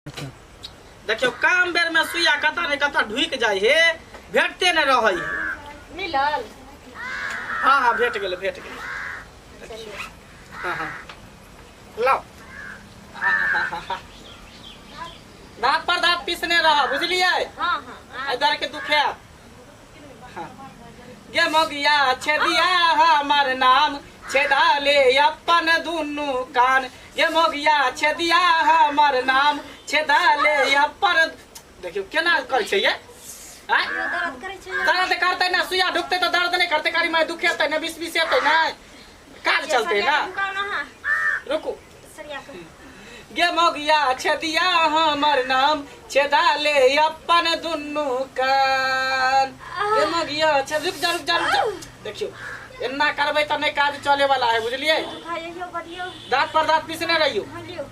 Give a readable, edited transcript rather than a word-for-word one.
देखियौ काम बेर में सुइया कतऽ ने कतऽ ढुकि जाइ हे, भेटते नहि रहै हे। मिलल? हाँ हाँ, भेट गेलै, भेट गेलै। चलिए। हाँ हाँ, लाओ। दाँत पर दाँत पीसने रह, बुझलियै? हाँ हाँ। एहि दुआरे के दुखायत। हाँ। गे मोगिया छेदिया हमर नाम, छेदा ले अपन दुनू कान। गे मोगिया छेदिया हमर नाम, छेदा ले अपन। देखियौ केना करै छै ये, आँय? दर्द करै छै। दर्द करतै ना, सुइया ढुकतै तऽ दर्द नहि करतै? कारी माय दुखेतै ने, बीस बीस हेतै ने, काज चलतै ना। रुकाउ ना। हाँ। रुकू। सरिया के। गे मोगिया छेदिया हमर नाम, छेदा ले अपन दुनू कान। गे मोगिया छे, रुक जा, रुक जा, रुक जा। देखियौ एना करबै तऽ नहि काज चले वाला है, बुझलियै? दुखाइयो बदियो। दाँत पर दाँत पीसने रहियौ। हाँ, लियो।